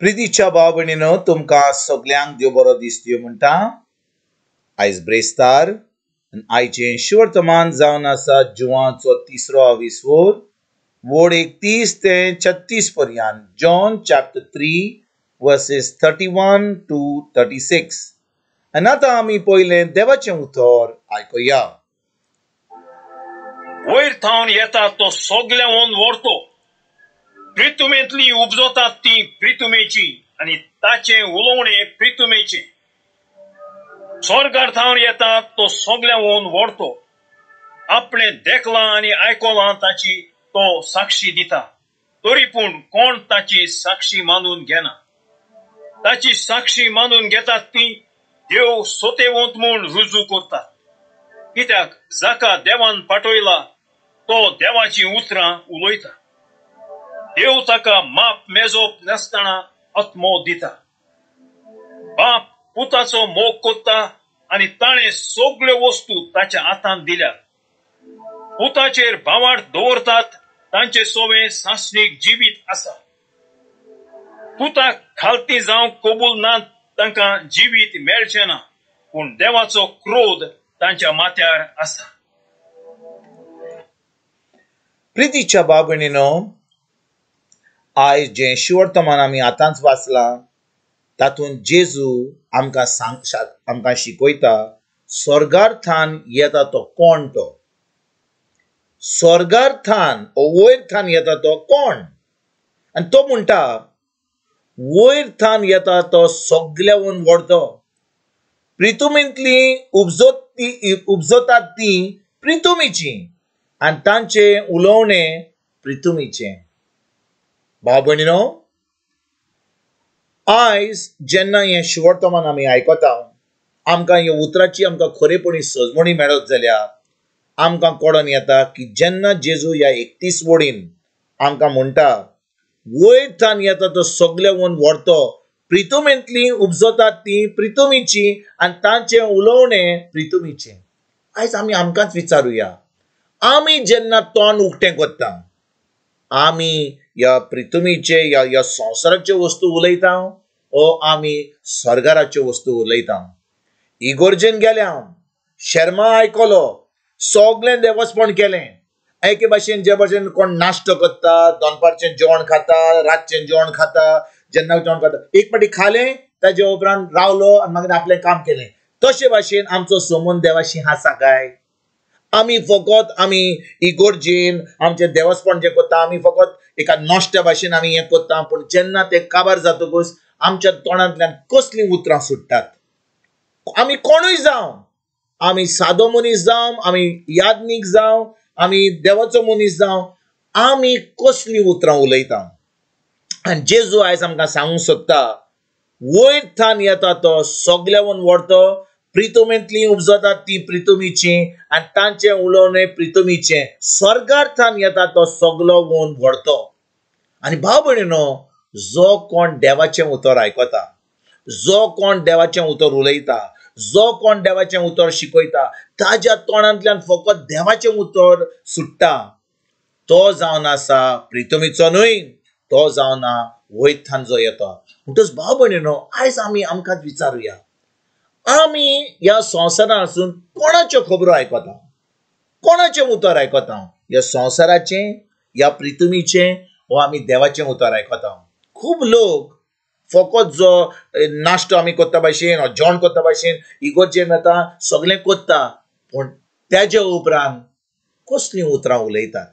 प्रितीच्या भाव भयणीनो, तुमकां सगल्यांक देव बरो दीस दिवं म्हणटा. आयज ब्रेस्तार आयचें शिवर्तमान जावन आसा जुवाचो तिसरो आविस्वोर वोड 31 ते 36 पर्यंत. John chapter 3 verses 31 to 36. आनी आतां आमी पयलें देवाचें उतर आयकुया. वयर थावन येता तो सगळ्यांवन व्हरतो, प्रितुमेंतली उपजतात ती प्रितुमेची आनी ताचें उलोवणें प्रितुमेचें. स्वर्गार थावन येता तो सगळ्यांवन व्हरतो, आपणें देखलां आनी आयकलां ताची तो साक्षी दिता, तरी पूण कोण ताची साक्षी मानून घेना. ताची साक्षी मानून घेतात ती देव सोतेवंत म्हूण रुजू करतात, कित्याक जाका देवान पाठयला तो देवाची उतरां उलयता. देव ताका माप मेजप नासतना आत्मो दिता. बाप पुताचो मोग करता आनी ताणें सगळ्यो वस्तू ताच्या हातांत दिल्यात. पुताचेर भावार्थ दवरतात तांचे सोवे सासणीक जिवीत आसा. पुताक खालती जावंक कबूल ना तांकां जिवीत मेळचें ना, पूण देवाचो क्रोध तांच्या माथ्यार आसा. प्रितीच्या भाव भयणीनो, आयज जें शिवर्तमान आमी आतांच वाचलां तातूंत जेजू आमकां आमकां शिकयता स्वर्गार थान येता तो कोण. तो स्वर्गार थान वयर थान येता तो कोण, आनी तो म्हणटा वयर थान येता तो सगळ्यावन व्हडतो. प्रितुमेंतली उपजतात ती प्रितुमीची आनी तांचें उलोवणें प्रितुमीचें. भाव भयणीनो, आयज जेन्ना हें शिवर्तमान आमी आयकता, आमकां ह्या उतराची आमकां खरेपणी सजमणी मेळत जाल्यार आमकां कळोन येता की जेन्ना जेजू ह्या 31 वडीन आमकां म्हणटा वयर थान येता तो सगळ्यावन व्हरतो, प्रितुमेंतली उपजतात ती प्रितुमीची आनी तांचें उलोवणें प्रितुमीचें. आयज आमी आमकांच विचारुया, आमी जेन्ना तोंड उक्तें करता आमी ह्या प्रितुमीचे ह्या ह्या संवसाराच्यो वस्तू उलयता ओ आमी स्वर्गाराच्यो वस्तू उलयता? इगोर्जेन गेल्या, शर्मा आयकलो, सगळें देवस्पण केलें. एके भाशेन जे भाशेन कोण नाश्तो करता, दनपारचें जेवण खाता, रातचें जेवण खाता, जेन्ना जेवण खाता एक पाटी खालें ताजे उपरांत रावलो आनी मागीर आपलें काम केलें. तशे भाशेन आमचो समन देवाशी आसा काय? आमी फकत आमी इगोर्जेन आमचें देवस्पण जें करता आमी फकत एका नश्ट्या भाशेन आमी हें करता, पूण जेन्ना तें काबार जातकूच आमच्या तोंडांतल्यान कसलीं उतरां सुट्टात? आमी कोणूय जावं, आमी सादो मनीस जावं, आमी याज्ञीक जावं, आमी देवाचो मनीस जावं, आमी कसलीं उतरां उलयता? आनी जेजू आयज आमकां सांगूंक सोदता वयर थान येता तो सगळ्यावन व्हरतो, प्रितुमेंतली उपजतात ती प्रितुमीची आनी तांचें उलोवणें प्रितुमीचें. स्वर्गार थान येता तो सगलो वोन व्हरतो. आनी भाव भयणीनो, जो कोण देवाचें उतर आयकता, जो कोण देवाचें उतर उलयता, जो कोण देवाचें उतर शिकयता, ताज्या तोंडांतल्यान फकत देवाचें उतर सुट्टा, तो जावन आसा प्रितुमीचो न्हय, तो जावन वयर थान जो येता. म्हणटच भाव भयणीनो, आयज आमी आमकांच विचारुया, आमी ह्या संवसारांत आसून कोणाच्यो खबरो आयकता, कोणाचें उतर आयकता? ह्या संवसाराचें, ह्या प्रितुमीचें, वो आमी देवाचें उतर आयकता? खूब लोक फकत जो नाश्तो आमी करता भाशेन, जेवण करता भाशेन, इगोर्जेन वता, सगळें करता, पूण तेजे उपरांत कसलीं उतरां उलयतात?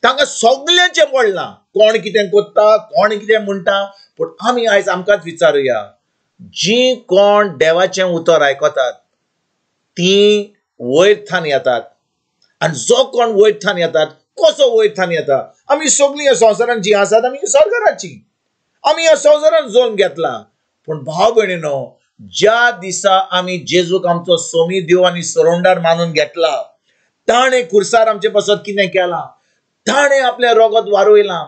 तांकां सगल्यांचें पडलां, कोण कितें करता, कोण कितें म्हणटा. पूण आमी आयज आमकांच विचारुया, जी कोण देवाचें उतर आयकतात ती वयर थान येतात, आनी जो कोण वयर थान येतात कसो वयर थान येता? आमी सगळीं ह्या संवसारांत जीं आसात आमी स्वर्गाराचीं, आमी ह्या संवसारांत जल्म घेतला. पूण भाव भयणीनो, ज्या दिसा आमी जेजूक आमचो सोमी देव आनी सरोंडार मानून घेतला, ताणें खुर्सार आमचे पासत कितें केलां, ताणें आपलें रगत वारयलां,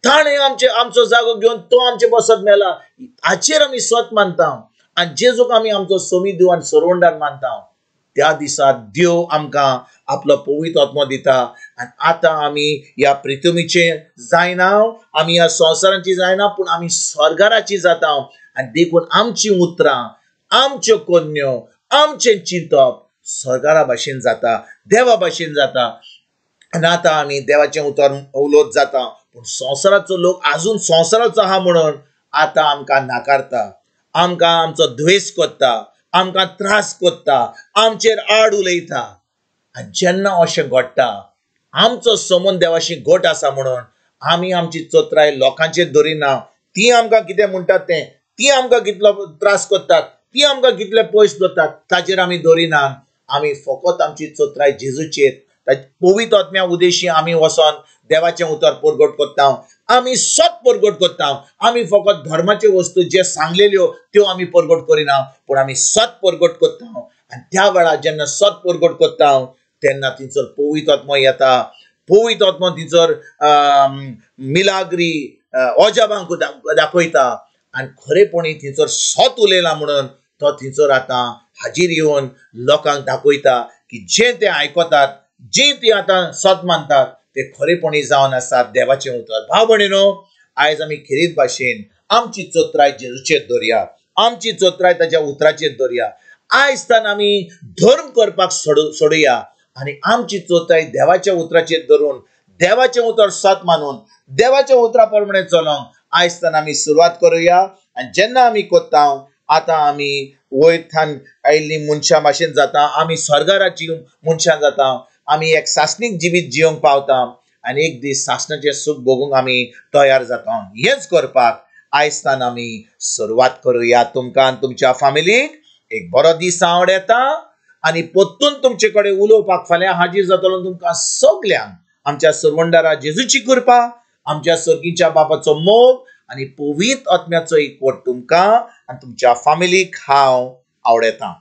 ताणें आमचे आमचो जागो घेवन तो आमचे बसत मेला, हाचेर आमी सत मानता आनी जेजूक आमी आमचो सोमी देव आनी सरोंडार मानता. त्या दिसा देव आमकां आपलो पवित्र आत्मो दिता. आनी आतां आमी ह्या पृथ्वीचे जायना, आमी ह्या संवसाराची जायना, पूण आमी स्वर्गाराची जाता. आनी देखून आमची उतरां, आमच्यो कोन्यो, आमचें चिंतप स्वर्गारा भाशेन जाता, देवा भाशेन जाता. आनी आतां आमी देवाचें उतर उलोवप जाता, पूण संवसाराचो लोक आजून संवसाराचो आहा म्हणून आतां आमकां नाकारता, आमकां आमचो द्वेश करता, आमकां त्रास करता, आमचेर आड उलयता. आनी जेन्ना अशें घडटा, आमचो संबंद देवाशी घट आसा म्हणून आमी आमची चत्राय लोकांचेर धरिना. ती आमकां कितें म्हणटात तें, ती आमकां कितलो त्रास करतात, ती आमकां कितले पयस दवरतात, ताचेर आमी धरिना. आमी फकत आमची चत्राय जेजूचेर, पवित्र आत्म्या उदेशी आमी वचोन देवाचें उतर परगट करता, आमी सत परगट करता. आमी फकत धर्माच्यो वस्तू जे सांगलेल्यो त्यो आमी परगट करिना, पूण आमी सत परगट करता. आनी त्या वेळार जेन्ना सत परगट करता तेन्ना थंयसर पवित्र आत्मो येता. पवित्र आत्मो थंयसर मिलाग्री अजाबांक दाखयता आनी खरेपणी थंयसर सत उलयला म्हणून तो थंयसर आतां हाजीर येवन लोकांक दाखयता की जें ते आयकतात, जी ती आतां सत मानतात ते खरेपणी जावन आसात देवाचें उतर. भाव भयणीनो, आयज आमी खेरीत भाशेन आमची चत्राय जेजूचेर दवरया, आमची चत्राय ताच्या उतराचेर दवरया. आयज तान आमी धर्म करपाक सोडुया आनी आमची चत्राय देवाच्या उतराचेर धरून, देवाचें उतर सत मानून, देवाच्या उतरा प्रमाणे चलोवंक आयज तान आमी सुरवात करुया. आनी जेन्ना आमी करता, आतां आमी वयर थान आयिल्लीं मनशां भाशेन जाता, आमी स्वर्गाराची मनशां जाता, आमी एक सासणीक जिवीत जिवंक पावता आनी एक दीस सासणाचें सूख भोगूंक आमी तयार जाता. हेंच करपाक आयज तान आमी सुरवात करुया. तुमकां आनी तुमच्या फामिलीक एक बरो दीस आवड येता आनी परतून तुमचे कडेन उलोवपाक फाल्यां हाजीर जातलो. तुमकां सगल्यांक आमच्या सरवंडारा जेजूची कृपा, आमच्या सर्गीच्या बापाचो मोग आनी पवित्र आत्म्याचो एकवट तुमकां आनी तुमच्या फामिलीक हांव आवडयतां.